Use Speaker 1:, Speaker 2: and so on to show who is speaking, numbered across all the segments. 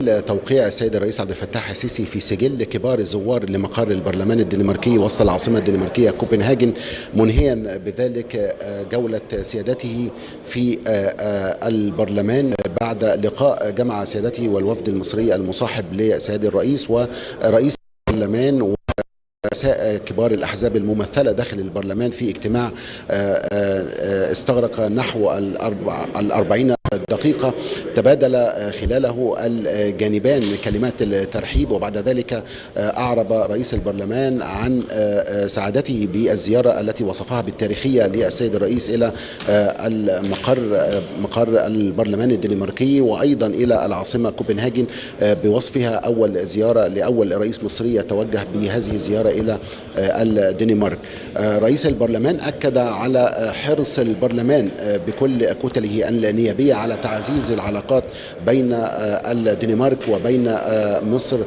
Speaker 1: توقيع السيد الرئيس عبد الفتاح السيسي في سجل كبار الزوار لمقر البرلمان الدنماركي وسط العاصمة الدنماركية كوبنهاجن، منهيا بذلك جولة سيادته في البرلمان بعد لقاء جمع سيادته والوفد المصري المصاحب لسيادة الرئيس ورئيس البرلمان رؤساء كبار الأحزاب الممثلة داخل البرلمان في اجتماع استغرق نحو 40 دقيقة. تبادل خلاله الجانبان كلمات الترحيب، وبعد ذلك أعرب رئيس البرلمان عن سعادته بالزيارة التي وصفها بالتاريخية للسيد الرئيس إلى مقر البرلمان الدنماركي وأيضا إلى العاصمة كوبنهاجن، بوصفها أول زيارة لأول رئيس مصري يتوجه بهذه الزيارة إلى الدنمارك. رئيس البرلمان أكد على حرص البرلمان بكل كتله النيابية على تعزيز العلاقات بين الدنمارك وبين مصر،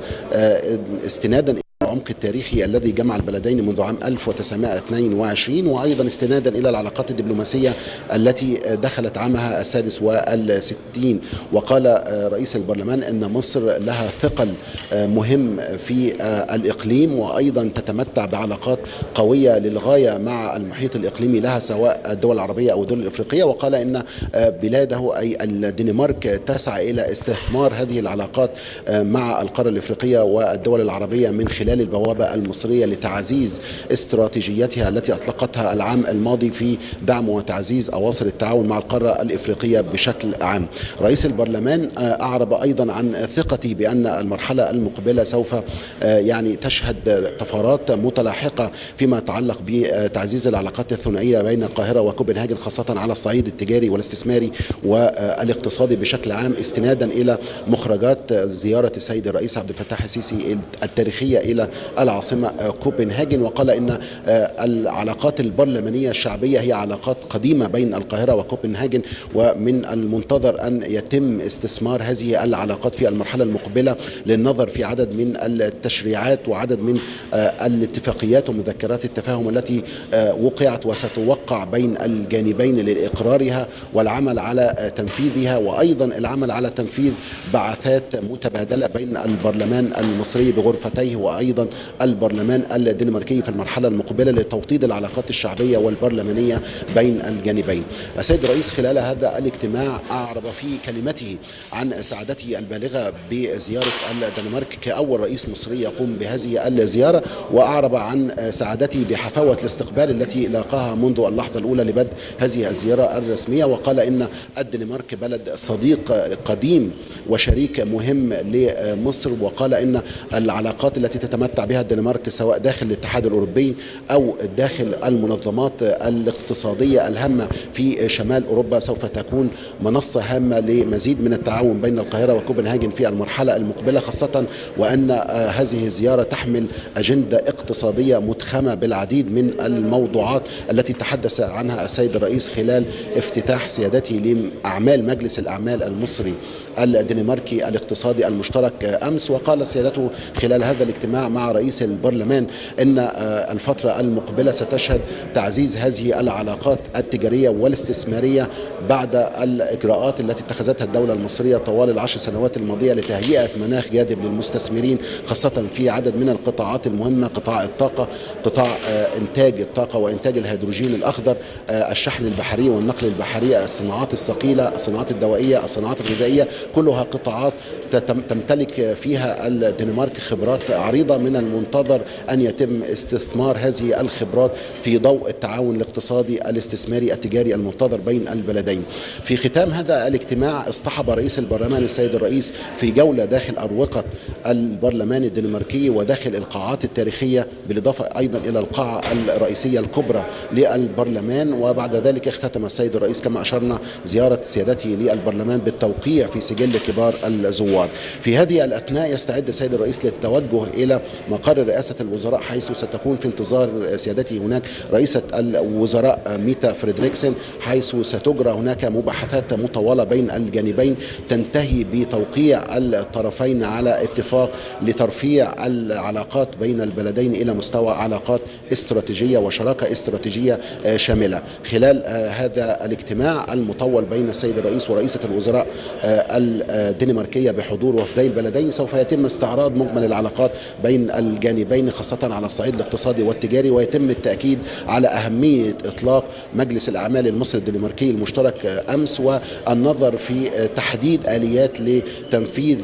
Speaker 1: استنادا العمق التاريخي الذي جمع البلدين منذ عام 1922، وأيضا استنادا إلى العلاقات الدبلوماسية التي دخلت عامها السادس والستين. وقال رئيس البرلمان أن مصر لها ثقل مهم في الإقليم، وأيضا تتمتع بعلاقات قوية للغاية مع المحيط الإقليمي لها سواء الدول العربية أو الدول الإفريقية، وقال أن بلاده أي الدنمارك تسعى إلى استثمار هذه العلاقات مع القارة الإفريقية والدول العربية من خلال البوابة المصرية لتعزيز استراتيجيتها التي أطلقتها العام الماضي في دعم وتعزيز أواصر التعاون مع القارة الإفريقية بشكل عام. رئيس البرلمان أعرب أيضا عن ثقته بأن المرحلة المقبلة سوف تشهد طفرات متلاحقة فيما يتعلق بتعزيز العلاقات الثنائية بين القاهرة وكوبنهاجن، خاصة على الصعيد التجاري والاستثماري والاقتصادي بشكل عام، استنادا إلى مخرجات زيارة السيد الرئيس عبد الفتاح السيسي التاريخية إلى العاصمة كوبنهاجن. وقال إن العلاقات البرلمانية الشعبية هي علاقات قديمة بين القاهرة وكوبنهاجن، ومن المنتظر أن يتم استثمار هذه العلاقات في المرحلة المقبلة للنظر في عدد من التشريعات وعدد من الاتفاقيات ومذكرات التفاهم التي وقعت وستوقع بين الجانبين لإقرارها والعمل على تنفيذها، وأيضا العمل على تنفيذ بعثات متبادلة بين البرلمان المصري بغرفتيه وأيضا البرلمان الدنماركي في المرحلة المقبلة لتوطيد العلاقات الشعبية والبرلمانية بين الجانبين. السيد الرئيس خلال هذا الاجتماع أعرب في كلمته عن سعادته البالغة بزيارة الدنمارك كأول رئيس مصري يقوم بهذه الزيارة، وأعرب عن سعادته بحفاوة الاستقبال التي لاقاها منذ اللحظة الأولى لبدء هذه الزيارة الرسمية. وقال إن الدنمارك بلد صديق قديم وشريك مهم لمصر، وقال إن العلاقات التي تتمتع بها الدنمارك سواء داخل الاتحاد الأوروبي أو داخل المنظمات الاقتصادية الهامة في شمال أوروبا سوف تكون منصة هامة لمزيد من التعاون بين القاهرة وكوبنهاجن في المرحلة المقبلة، خاصة وأن هذه الزيارة تحمل أجندة اقتصادية متخمة بالعديد من الموضوعات التي تحدث عنها السيد الرئيس خلال افتتاح سيادته لأعمال مجلس الأعمال المصري الدنماركي الاقتصادي المشترك أمس. وقال سيادته خلال هذا الاجتماع مع رئيس البرلمان إن الفترة المقبلة ستشهد تعزيز هذه العلاقات التجارية والاستثمارية بعد الإجراءات التي اتخذتها الدولة المصرية طوال ال10 سنوات الماضية لتهيئة مناخ جاذب للمستثمرين، خاصة في عدد من القطاعات المهمة: قطاع الطاقة، قطاع إنتاج الطاقة وإنتاج الهيدروجين الأخضر، الشحن البحري والنقل البحري، الصناعات الثقيلة، الصناعات الدوائية، الصناعات الغذائية، كلها قطاعات تمتلك فيها الدنمارك خبرات عريضة. من المنتظر أن يتم استثمار هذه الخبرات في ضوء التعاون الاقتصادي الاستثماري التجاري المنتظر بين البلدين. في ختام هذا الاجتماع اصطحب رئيس البرلمان السيد الرئيس في جولة داخل أروقة البرلمان الدنماركي وداخل القاعات التاريخية، بالإضافة أيضا إلى القاعة الرئيسية الكبرى للبرلمان. وبعد ذلك اختتم السيد الرئيس كما أشرنا زيارة سيادته للبرلمان بالتوقيع في سجل كبار الزوار. في هذه الأثناء يستعد السيد الرئيس للتوجه إلى مقر رئاسة الوزراء، حيث ستكون في انتظار سيادته هناك رئيسة الوزراء ميتا فريدريكسن، حيث ستجرى هناك مباحثات مطولة بين الجانبين تنتهي بتوقيع الطرفين على اتفاق لترفيع العلاقات بين البلدين إلى مستوى علاقات استراتيجية وشراكة استراتيجية شاملة. خلال هذا الاجتماع المطول بين السيد الرئيس ورئيسة الوزراء الدنماركية بحضور وفدي البلدين سوف يتم استعراض مجمل العلاقات بين الجانبين، خاصة على الصعيد الاقتصادي والتجاري، ويتم التأكيد على أهمية إطلاق مجلس الأعمال المصري الدنماركي المشترك أمس، والنظر في تحديد آليات لتنفيذ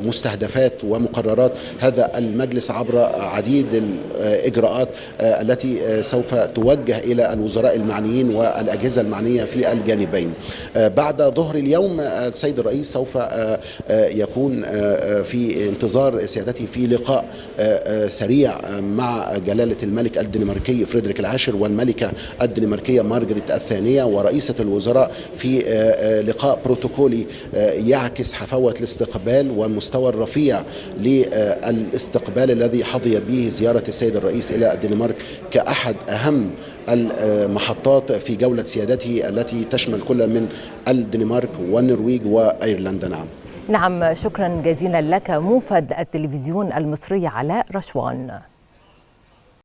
Speaker 1: مستهدفات ومقررات هذا المجلس عبر عديد الإجراءات التي سوف توجه إلى الوزراء المعنيين والأجهزة المعنية في الجانبين. بعد ظهر اليوم السيد الرئيس سوف يكون في انتظار سيادته في لقاء سريع مع جلالة الملك الدنماركي فريدريك العاشر والملكة الدنماركية مارغريت الثانية ورئيسة الوزراء في لقاء بروتوكولي يعكس حفاوة الاستقبال والمستوى الرفيع للاستقبال الذي حظيت به زيارة السيد الرئيس إلى الدنمارك كأحد أهم المحطات في جولة سيادته التي تشمل كل من الدنمارك والنرويج وأيرلندا.
Speaker 2: نعم، شكرا جزيلا لك موفد التلفزيون المصري علاء رشوان.